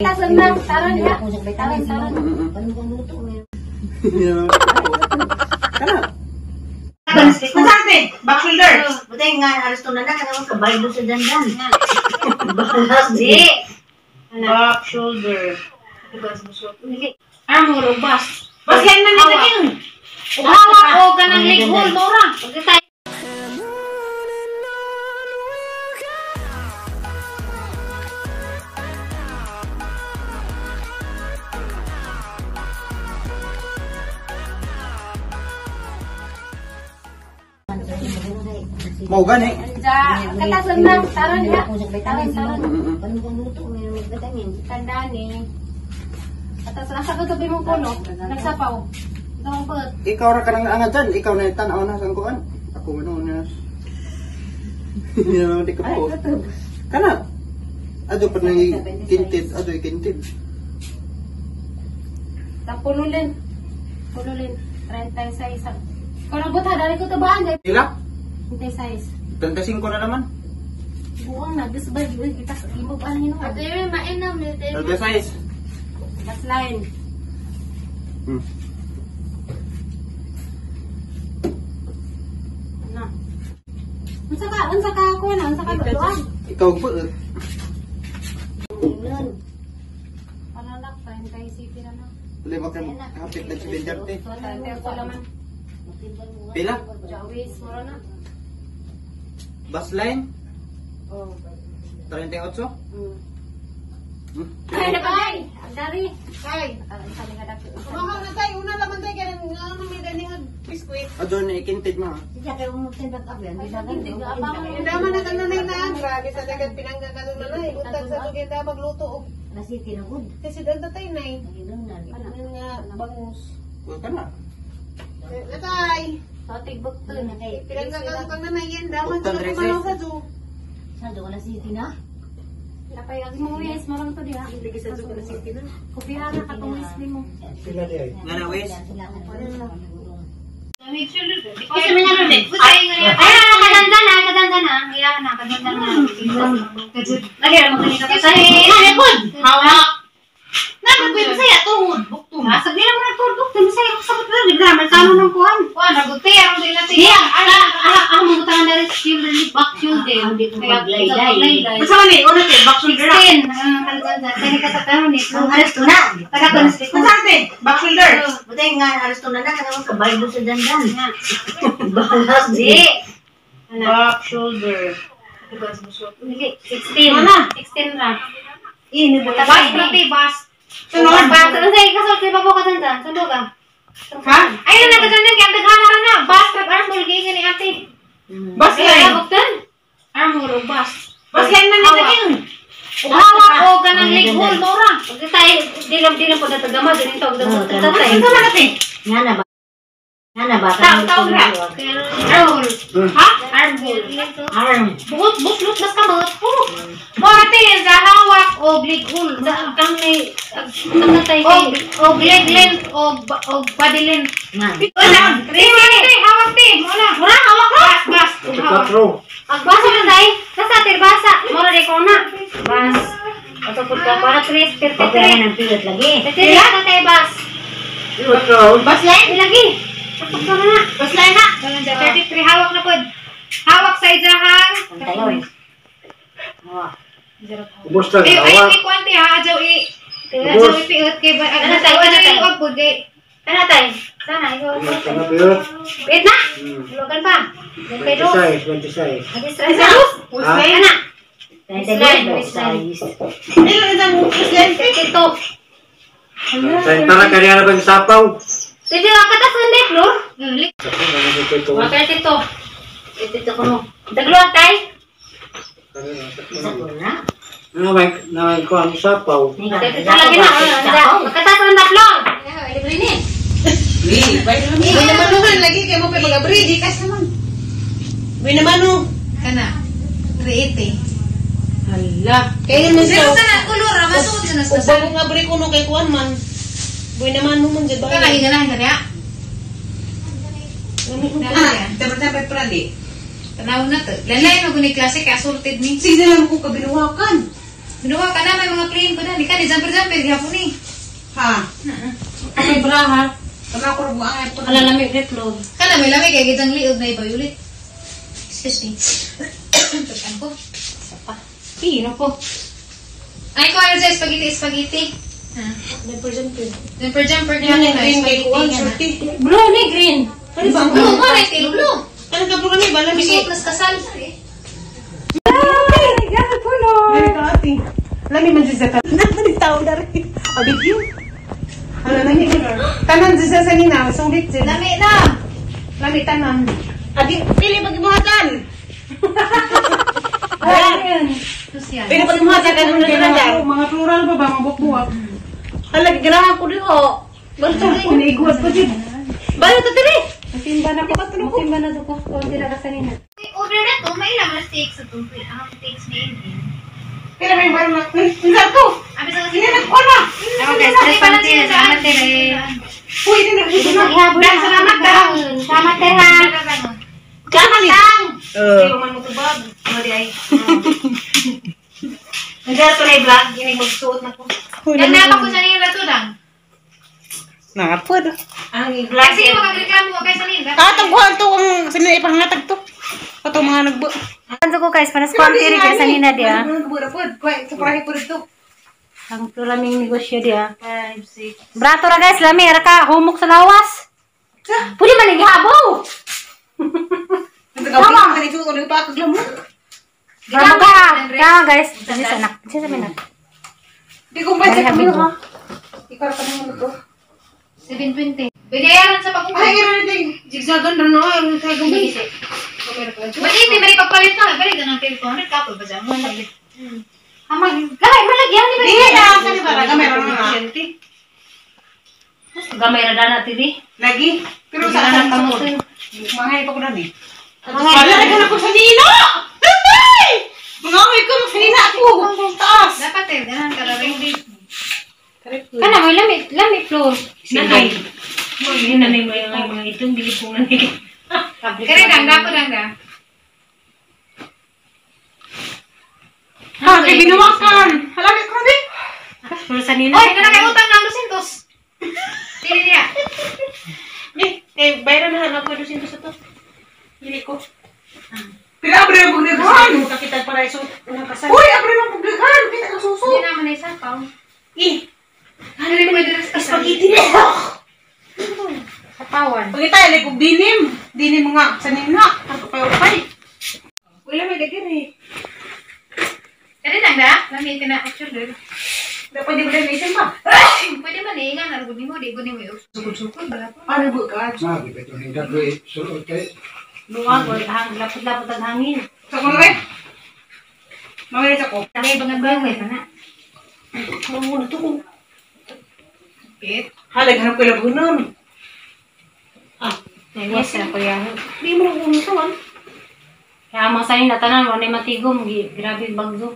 Tasan na, taron ya. Taron, taron. Kana. Masante, back shoulder. Buti nga, aresto na na, kanang kabay doon sa dandan. Balas Di. Back shoulder. Armor o bus. Bas yan man nito yun. Hawak o ganang lighol, Nora. Pagkatay. Mao gani. Ja, katasan na, taron ya. Taron, taron. Tandaan eh. Atas asa ka gabi mong puno, nagsapaw. Ikaw ang put. Ikaw ra kanang angat dyan. Ikaw na tan-aw na sang kuan. Ako man na. Di ka po. Kana. Ato pa na kinted, ato kinted. Sa pululin. Pululin. 36. Ikaw na buta, dali ko tabaan. Ila? 36. 35 na naman. Buang na, gusto ba? Itas, imo ba ang hinuha? Ate, mainam nito. 36. Last line. Ano? Unsa ka ko na, unsa ka luan? Ikaw po. Ano lang, 37 na lang. Lima ka hapit na si Bendarte. So, 38 laman. Pila? Jawis, mura na. Bus line? Oh. 38? Ay, napagay! Ang dari! Ay, Ang sabi nga dati. kumahang na tayo. Una laman tayo. Kaya nga may dani nga biskuit. Ato na ikinted mo. Yung dama na kanunay na. Grabe sa dagat pinangga kanunay na. Utang sa tugay da magluto. Og Kasi doon tatay na eh. Ano nga bangus. Wa kana. Natay. So, tigbok to. Pinangga kanunay nanay yan. Daman Utang sa rese. kumalaw sa do. Napay, ang mong wis, marang to diha. Kupiha na katong wis ni mo. Nga na wis. Kasi may naroon eh. Ay, nakadandan na, nakadandan na. Iya na, nakadandan na. Lagi ra mo kanina pa sa Hawak. Nagagawin mo saya tuhod. Buktong. Asa di lang mo nagturdok, di mo sa'yo kasabot na, di ba naman kano ng kuhan. Kuan, raguti, aron di natin. Iya, ala, ang mga tangan na rin, shoulder, back shoulder. Kaya, paglaylay. Basta man eh. Una tayo. Back shoulder na. 16, ang nakadandan. Kaya katataon eh. Aresto na. Taga ko na sa Masante, back shoulder. Buti nga, aresto na na, kanang kabay doon sa dandan. Balas Di. Back shoulder. 16. 16 ra. Ini ba? Bas na ti, bas. Sunod. Bas. Ano sa'yo, kasulti pa po ka dandan. Sundo ka. Ha? Ayun na, nakadandan. Kaya daghana ra na. Bas, rag armor, giingan ni ate. Bus Kaya, line. buktan. Armor o bas. Bus line man nito yun. Hawak o ganang lighol, Nora. Pagkatay, di lang po natagama, ganito, ganito, tatay. Ano man natin? Nga na ba? Nga na ba? Tawag ra. Armor. Ha? Armor. Arm. Buot, buslot, mas kamot. Morte, sa hawak o lighol. Sa kami, tatay kay. O leg length o body length. Nga. Wala. Ti, hawak ti. Wala. Wala, hawak ka. Bas, bas. Hawak. Agbasa na tay. Nasa tirbasa. Mora di ko na. Bas. Ato pud ka para 3, Okay 33. na ng pilot lagi. 33 na tay bas. Bus line? Ilagi. Tapos na na. Bus line na. 33 hawak na pod. Hawak sa idahang. Tayo eh. Kumusta Ay, na ay, hawak? ay, kuan ti ha, adyaw i. Adyaw i piot kay ba. Ano tayo, ano Adyaw tayo? i og pud kay. Ano tay? Sana ikaw. Kumusta na piyot? Wait na. Lugan pa. Pero 26, 26. Bus line. Ana. Size. Ilan na ang bus line? 32. Tara kaya na bang sapaw? Pwede ka katas ng flor? Ito. 32. Ito ko no. Daglo tay. Isa ko na. Naway ko ang sapaw. 32 lagi na. Makatas ng flor. Libre ni. Buwi naman naman lagi kay mo pa mag-abri. Gikas naman. Buwi naman no. Kana. 380. Hala. Kaya man Pero sa sa kulor ra masuod na ug sa. bagong abri ko no kay kuan man. Buwi naman no man jud ba. Kana higanahan ka niya. Ah, dapat prali. Tanaw na to. Lalay mo guni klase kay assorted ni. Sige na lang ko kabinuhakan. Binuha ka na may mga plain ko na. Di ka ni jumper-jumper gihapon ni. Ha. Okay bra ha. Kana ko rubuang ay Ala lami itlog. Kana may lamig kay gitang liog na ibayulit. Excuse me. Pagkaan ko. Pa. Pino ko. Ay ko ano sa spaghetti spaghetti. Jumper-jumper. Jumper-jumper gihapon na Green kay kuwan spaghetti. shorty. Blue ni green. Kani ba? Blue mo na tilo blue. Kani ka blue kani ba lami Bisuot nas kasal. Ay, grabe color. Lami man jud sa tanan tao dari. Abigyo. Ano lami tanan jud sa sanina, sulit jud. Lami na. Lami tanan. Adi pili pag imuhatan. Ayan. Social. Pili pag imuhatan kanang nagdala. Mga plural ba ba mga buwak-buwak. Hala, ganahan ko diho. Basta Naiguas pa jud. Bayo to diri. Matimba na ko patulog ko. Timba na to ko. Konti na kasanina. Order na to, may ilang mga steak sa tungkol. Ang steaks na yun. Pila may barang na. Unsa to? Abi sa Hindi na ko na. Okay, stress konti. Salamat tere. Uy, hindi na. Dahil salamat dang. Salamat tere ha. Kamali. Hindi man mo tubag. Mali ay. Nagdala to na i-vlog. Ini magsuot na ko. Nagnapa ko sa nila to dang. Napod. Ang i-vlog. Kasi makagreklamo ko kay sa nila. Katong kuhan to ang sino ipangatag to. Katong mga nagbu. Kanto ko guys, panas konti rin kay sanina di ah. Nagbu pod. Kuy, sa prahi pod to. Ang tulaming negosyo di ah. 5, 6. Brato ra guys, lami ra ka humok sa lawas. Pwede man gihabaw. Tama. Kani ko nagpakaglam mo. Tama ka. Tama guys. Dali sa anak. Dali sa anak. Di ko ba sa kami ha? Ikaw ra kanang to. 720. Binayaran sa pag-uwi. Ay, ira din. Zigzagan ra no, ang kay gumbi. Mali, mali pagpalit na. Balik na ng 200 ka po ba dyan? Amag, gamay malagyan ni ba? Di na kani ba gamay ra na. Gamay ra dana tidi. Lagi. Pero sa Anak akin kamo mo. to. Mahay pa ko na ni. Wala na ko sa nino. Tatay! Mga amoy ko magsanina ako. Taas. Dapat eh, ganahan ka na rin. Kana may lami, lami floor. Nanay. Nanay mo yung mga itong bilib kong nanay. Kaya dang, dapat dang da. Ha, kay binuwakan. Halami ko na. Pero sa nina. Oy, kana kay utang ng 200. Dili niya. Eh, bayaran na ako 200 sa to. Dili ko. Pila abre ang pagdaghan. Kita para iso nakasal. Uy, abre ang pagdaghan. Kita ang suso. Hindi naman ay sapaw. Eh, Ano rin pwede rin sa kasal? spaghetti na. Sapawan. Pagkita, like, og dinim. Dinim nga, sa nina. Tanto kayo pay. Wala may daghan eh. Kaya dang da, lami ka na actually. Dapat di ba na isin ba? Pwede man eh, nga narugod nimo, di gud nimo sukod-sukod ba? Ano ba ka? Na, di ba ito nang gagawin? Sulod kay. Luwag, hang, lapot-lapot ang hangin. Sa ko na rin. Mamaya sa ko. Kaya bang nagbayaway pa na. Mamuna to ko. Pit. Halag, hanap ko labunan. Ah, yes, na kuya. Di mo na kung ito, ah. Kaya mga sanina tanan wala matigom, grabe bagzo.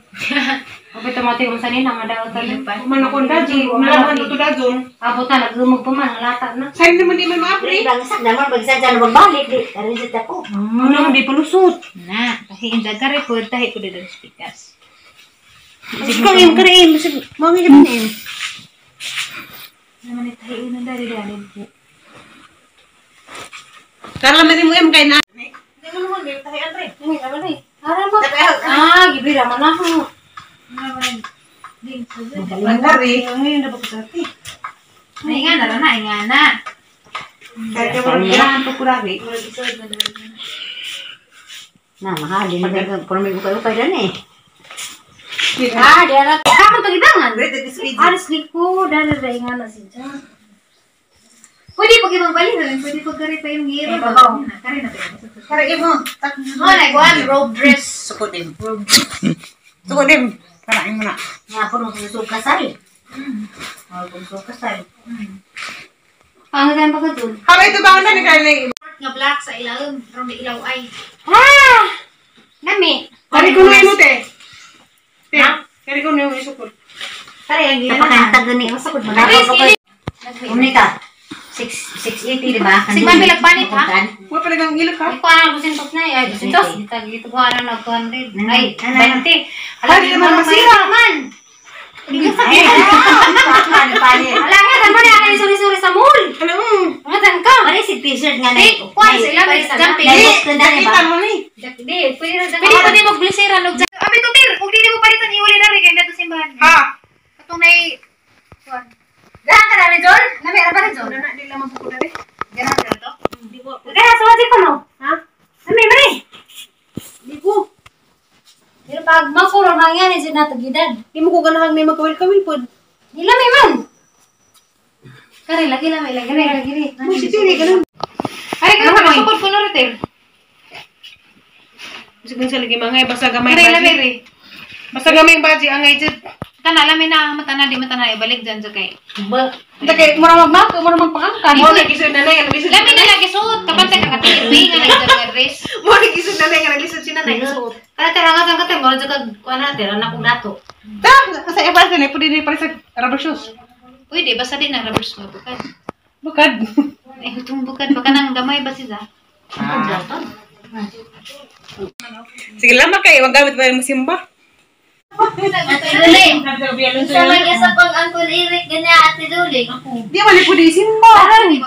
Okay to matigom sanina madaot tanan. Kuman ako dadyon. Nalaman ko to dadyon. Abot na nagdumog pa man, lata na. Sa'yo naman di man maapri. Bang sak naman bagsa dyan magbalik di. Karon sa ko. Ano, di palusot. Na, tahiin da kare po, tahi ko dito sa pikas. Karim, karim. Mga naman eh. Naman ay tahiin na dari dari. Karaman mo em kay na. Ah, gibira man ako. Mandari. Ngayon na ba ko dati? Ay nga na na, ay nga na. Kaya ka mo rin to kurari. Na mahal din na pero may ukay-ukay dan eh. Ah, di ara. Kaman to gidangan. Aris liko, dara ra nga na siya. Pwede pag ibang balik, pwede pag kare pa yung hero. Kare na ba? Kare mo. Oh, like one robe dress. Sukod din. Sukod din. Karain mo na. Nga ako nung kasay. Oh, kasay. Ang gan pa ka dun. Haba ito ba na ni kay Nga black sa ilalim, pero may ilaw ay. Ah! Nami. Kare ko na imo te. Te. Kare ko na yung isukod. Pare ang gina. Napakantag gani ang sukod mo. Umni ka. 680 di ba? Sig mami lagpanit ha. Wa pa lang ilok ha. Ko ana 200 na ay 200. Tag ito ko ana nag 200. Ay, 20. Ay, di naman masira. Man. Ala nga tan mo na kay suri-suri sa mall. Ano? Nga tan ka. Pare si t-shirt nga na. Kuan sila may jumping. Kita mo ni. Di, pwede na pwede pa mo bliseran og abi to tir, ug dili mo palitan iuli na rin kay nato simbahan. Ha. Katong nay kuan. Gahan ka na rin, Jol? Nami, ara ba rin, Jol? Wala na di lamang ko dali. Gahan ka na to? Kaya sa wajik ko no. Ha? Ami mari. Di ko. Pero pag makulor mangyari sa nato gidad. Di mo ko ganahan may magkawil-kawil pod. Di lami man. Kare lagi lami lagi lagi lagi. Mo si Tiri ganun. Ay, ka na sukod ko na rin, tir. Bisag sa lagi mangay basta gamay. Kare lami rin. Basta gamay baji angay jud. Kana lami na mata na di mata na ibalik dyan sa kay. Ita kay mura magmako, mura magpangangkan. Mo na gisud nanay nga naglisod. Lami na lagi suot kapantay ka katipi nga nagdagdag dress. Mo na gisud nanay nga naglisod si nanay suot. Kare tira nga sang kate mo jud kuan na tira na kong dato. Ta, sa iba sa nay pwede ni para sa rubber shoes. Pwede basta din ang rubber shoes bukad. Bukad. Eh itong bukad baka nang gamay ba siya? Sige lamang kay wag gamit pa mo simba. Ate Luli. Sa mag-isa pang Uncle Eric ganyan Ate Luli. Di man pwede simba.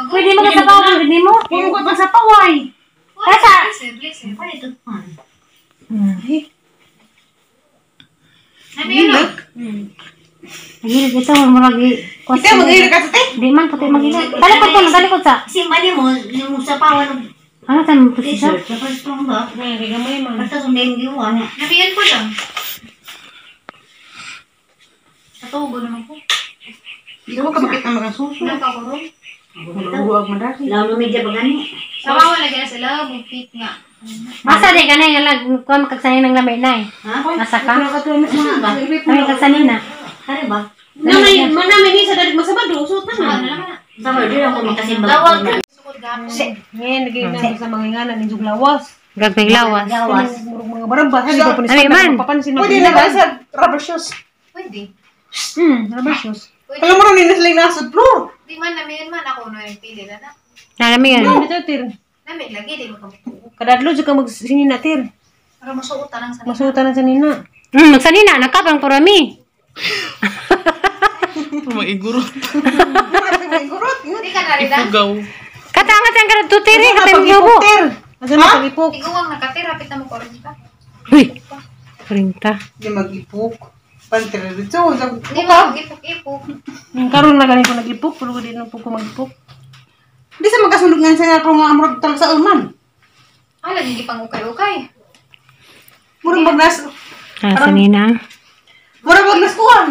Pwede mo ka sa pawang gid nimo. Mo ko pa sa paway. Kasa Ano ito? Nami yun. Nagilid ito mo lagi. Ite mag-iri ka sa te. Di man puti magilid. Talikod ko na talikod sa. Simba ni mo, yung sa pawan ng Ano tan mo puti siya? t-shirt. Sa first one ba? Gamay man. Basta sundin yung ano. Nami yun ko lang. Katugo naman ko. Di ko ka makita mga suso. Nakakurong. Huwag man dali. Lalo medya ba gani? Sawa wala gina sila mupit nga. Asa di ka na nga lag kuan makagsanin ng lamay na eh. Ha? Asa ka? Kami kagsanin na. Kare ba? Namay manamay ni sa dalig masabado suot na. Ano naman na. Sa di ako makasimba. Tawag ka. Sukod gapon. Ngayon lagi na sa mga ingana ni Juglawas. Gagmay lawas. Gawas. Murag mga baramba di ba Ano man? Papansin mo. Pwede na ba sa rubber shoes? Pwede. Rubber shoes. Alam mo rin nila nasa floor. Di man nami yun man ako no yung pili na na. Nalami yan. No, dito tir. Nami lagi di mo kamutuo. Kadadlo jud ka magsinina tir. Para masuot lang sa Masuotan ang sanina. Magsanina nakabang kurami. Maigurot. Di ka na rin ah. Ifugaw. Katangat ang karad tutiri katay mo. Asa na pag-ipok? Iguang nakatira pita mo 40. Uy. 40. Di mag-ipok. Pantre dito. Di mo ipok-ipok. Karon na gani ko nag-ipok pero di na po ko mag-ipok. Di sa magkasunod nga sa ako nga amrog tal sa uman. Ah, lagi di pang ukay-ukay. Murag magnas Ah, sanina. murag magnas kuan.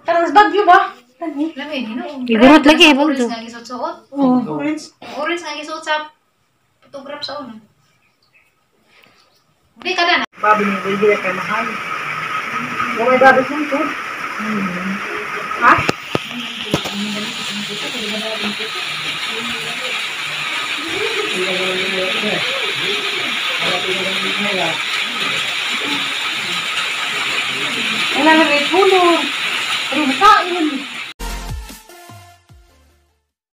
Karang sa Bagyo ba? Lami hinuon. Igurot lagi, eh, Orange bagyo. nga gisuot-suot. Orange. Orange nga gisuot sa photograph sa una. Di ka na. Babi ni baby kay mahal. Wala babi sa to. Ha? Wala na rin pulo. Pero makain.